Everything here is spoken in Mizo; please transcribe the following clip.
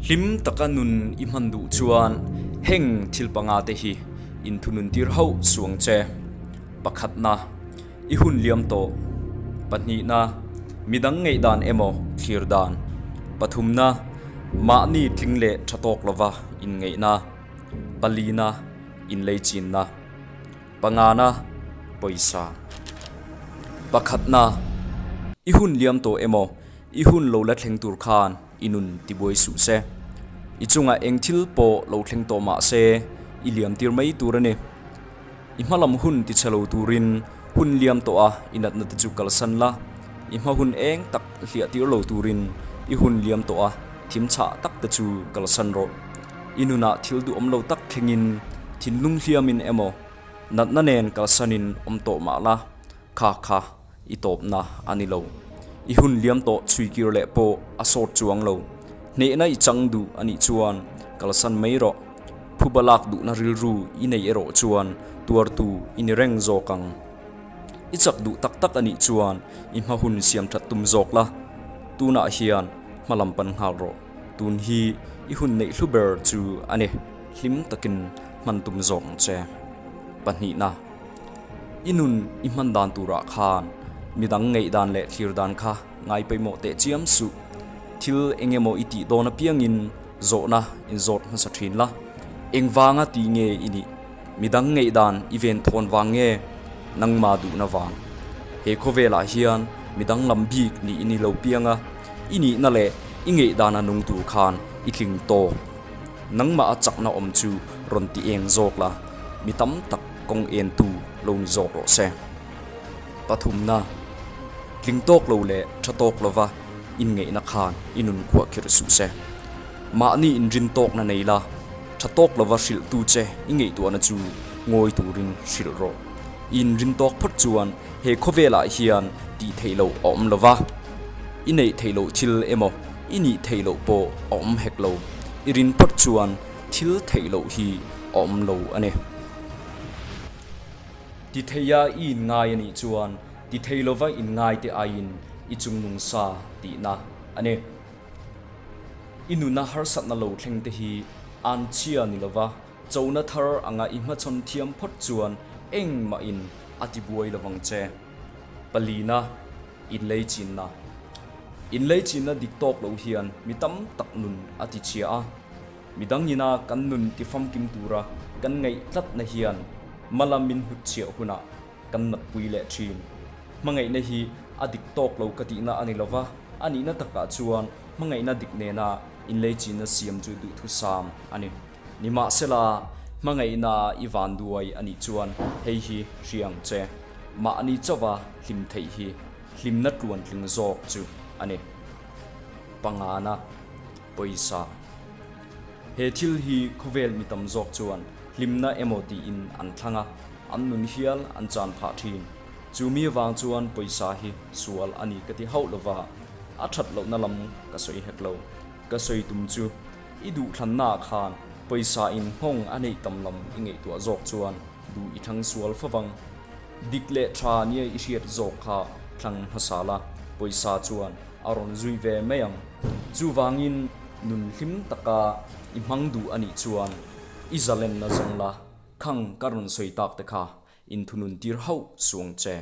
Hlim taka nun i hman duh chuan heng thil panga te hi inthunun tir hauh suang che. Pakhatna, i hun liam tawh. Pahnihna, midang ngaihdan emaw thlir dan. Pathumna, mahni tling leh tha tawk lova inngaihna. Palina, inleichinna. Pangana, pawisa. Pakhatna, i hun liam tawh emaw i hun lo la thleng tur khan i nun tibuai suh se. I chungah eng thil pawh lo thleng tawh mah se i liam tir mai tur a ni. I hma lam hun tichhe lo turin hun liam tawh a i natna te chu kalsan la, i hma hun eng tak hliah tir lo turin i hun liam tawh a thim chhah tak te chu kalsan rawh. I nunah thil duhawm lo tak thlengin thinlung hliamin emaw natna nen kalsanin awm tawh mah la, kha kha i tawpna a ni lo. I hun liam tawh chhuikir leh pawh a sawt chuang lo. Hnehna i chang duh a nih chuan kalsan mai rawh. Phuba lak duhna rilru i nei erawh chuan tuartu i ni reng zawk ang. I chak duh tak tak a nih chuan i hma hun siam that tum zawk la. Tunah hian hma lam pan nghal rawh. Tun hi i hun neih hlu ber chu a ni. Hlim takin hman tum zawk ang che. Pahnihna. I nun i hman dan turah khan midang ngaihdan leh thlir dan kha ngai pawimawh teh chiam suh. Thil eng emaw i tih dawn apiangin zawhna in zawt hmasa thin la. Engvanga ti nge i nih? Midang ngaihdan i ven thawn vang nge nangma duhna vang? He khawvelah hian midang lam bik nih i ni lo piang a, i nihna leh i ngaihdan a nung tur khan i tling tawk. Nangmah a chakna awm chu rawn ti eng zawk la, mi tam tak kawng entu lo ni zawk rawh se. Pathumna, tling tawk lo leh tha tawk lova inngeihna khan i nun khuah khirh suh se. Mahni inrin tawkna nei la, tha tawk lova hrilhtu che i ngaihtuahna chu ngawi turin hrilh rawh. I inrin tawk phawt chuan he khawvelah hian tih theih loh a awm lova, i neih theih loh thil emaw i nih theih loh pawh a awm hek lo. I rin phawt chuan thil theih loh hi a awm lo a ni. Ti theia i inngai a nih chuan ti thei lova inngai te aiin i chungnung sa tihna a ni. I nuna harsatna lo thleng te hi an chhia ni lova chona thar anga i hmachhawn thiam phawt chuan engmahin a tibuai lovang che. Palina, Inleichinna. Inleichinna dik tawk lo hian mi tam tak nun a tichhia a. Midang ina kan nun tifamkim tura kan ngaih tlatna hian mala min hnutchhiah hunah kan natpui leh thin. Hmangaihna hi a dik tawk lo ka tihna a ni lova, a nihna takah chuan hmangaihna dik nena inleichinna siam chu duhthusam a ni. Nimahsela, hmangaihna i vanduai a nih chuan hei hi hria ang che. Mahni chauha hlim theih hi hlimna tluantling zawk chu a ni. Pangana. Pawisa. He thil hi khawvel mi tam zawk chuan hlimna emaw tiin an thlang a, an nun hial an chan phah thin. Chu mi avang chuan pawisa hi sual a ni ka ti hauh lova, a that lohna lam ka sawi hek lo. Ka sawi tum chu i duhthlannaah khan pawisa in nghawng a neih tam lam i ngaihtuah zawk chuan duh i thlang sual favang. Dik leh tha nia i hriat zawk kha thlang hmasa la, pawisa chuan a rawn zui ve mai ang. Chuvangin nun hlim taka i hmang duh a nih chuan i zalenna zawng la, khang ka rawn sawi tak te kha inthunun tir hauh suang che.